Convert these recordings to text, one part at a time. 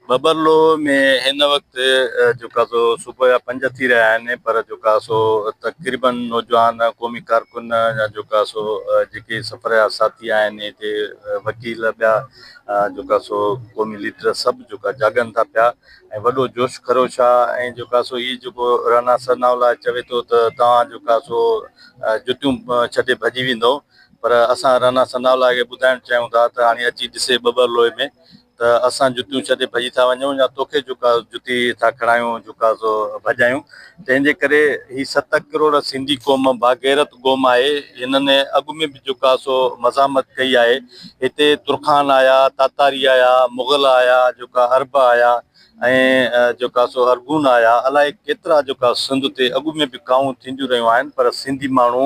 ٻٻرلوء ۾ هن وقت جيڪا سو صبح جا پنج ٿي رهيا آهن پر جيڪا سو تقريبن نوجوان قومي ڪارڪن يا جيڪا سو جيڪي سفر جا ساٿي آهن هتي وڪيل ٻيا جيڪا سو قومي ليڊر سڀ جيڪا جاڳن ٿا پيا ۽ وڏو جوش خروش آ ۽ جيڪا سو هي جيڪو رانا ثناء الله چوي ٿو ته توهان جيڪا سو جتيون ڇڏي ڀڄي ويندو پر اسان رانا ثناء الله کي ٻڌائڻ چاهيون ٿا ته هاڻي اچي ڏسي ٻٻرلوء ۾ ته اسان جتيون ڇڏي ڀڄي ٿا وڃون يا توکي جوڪا جتي ٿا کڻايون جوڪا سو ڀڄايون تنهن جي ڪري هي ست ڪروڙ سنڌي قوم باغيرت قوم آهي هنن اڳ ۾ به جوڪا سو مزاحمت ڪئي آهي هتي ترخان آيا تاتاري آيا مغل آيا جوڪا عرب آيا ۽ جيڪا سو ارغون آيا الائي ڪيترا جيڪا سنڌ تي اڳ ۾ به ڪاهون ٿينديون رهيون آهن پر سنڌي ماڻهو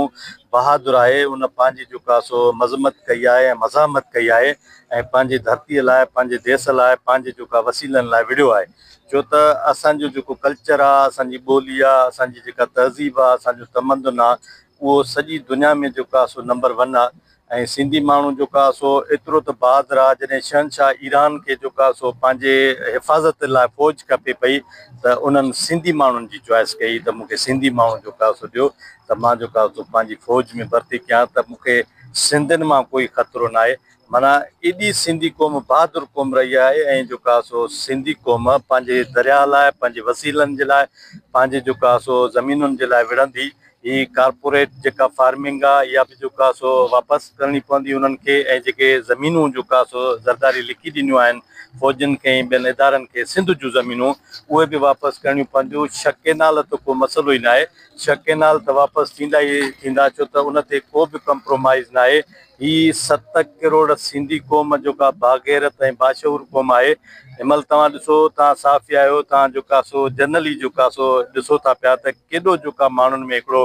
بهادر آهي ان پنهنجي جيڪا سو مذمت ڪئي آهي ۽ مزاحمت ڪئي آهي ۽ پنهنجي ڌرتي لاء پنهنجي ديس لاء پنهنجي جيڪا وسيلن لاء وڙهيو آهي ڇو ته اسان جو جيڪو ڪلچر آهي اسان جي ٻولي آهي اسان جي جيڪا تهذيب آهي اسان جو تمدن آهي اهو سڄي دنيا ۾ جيڪا سو نمبر ون آهي ۽ سنڌي ماڻهو جيڪو آ سو ايترو ته بهادر آ جڏهن شهنشاهه ايران کي جيڪو آ سو پنهنجي حفاظت لاء فوج کپي پئي ته انهن سنڌي ماڻهن جي چوائس ڪئي ته مون کي سنڌي ماڻهو جيڪو آ سو ڏيو ته مان جيڪو آ سو پنهنجي فوج ۾ ڀرتي ڪيان ته مون کي سنڌين مان ڪوئي خطرو ناهي معنيٰ ايڏي سنڌي قوم بهادر قوم رهي آهي ۽ جيڪو آ سو سنڌي قوم پنهنجي درياء لاء پنهنجي وسيلن جي لاء پنهنجي جيڪو آ سو زمينن جي لاء وڙهندي هي ڪارپوريٽ جيڪا فارمنگ آ اها به جيڪا سو واپس ڪرڻي پوندي انهن کي ۽ جيڪي زمينون جيڪا سو زرداري لکي ڏنيون آهن فوجين کي ۽ ٻين ادارن کي سنڌ جون زمينون اهي به واپس ڪرڻيون پونديون ڇهه ڪينال ته ڪو مسئلو ئي ناهي ڇهه ڪينال ته واپس ٿيندا ئي ٿيندا ڇو ته ان تي ڪو به ڪمپرومائيز ناهي هي ست ڪروڙ سنڌي قوم جيڪا باغيرت ۽ باشعور قوم آهي هن مهل توهان ڏسو توهان صحافي آهيو توهان جيڪا سو جنرلي جيڪا سو ڏسو ٿا پيا ته ڪيڏو جيڪا ماڻهن ۾ هڪڙو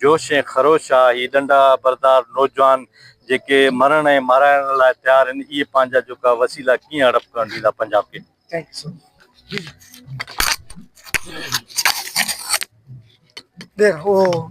جوش ۽ خروش آ هي ڏنڊا بردار نوجوان جيڪي مرڻ ۽ مارائڻ لاء تيار آهن اهي پنهنجا جيڪا وسيلا ڪيئن هڙپ ڪرڻ ڏيندا پنجاب کي. Thank you so much. ديک او.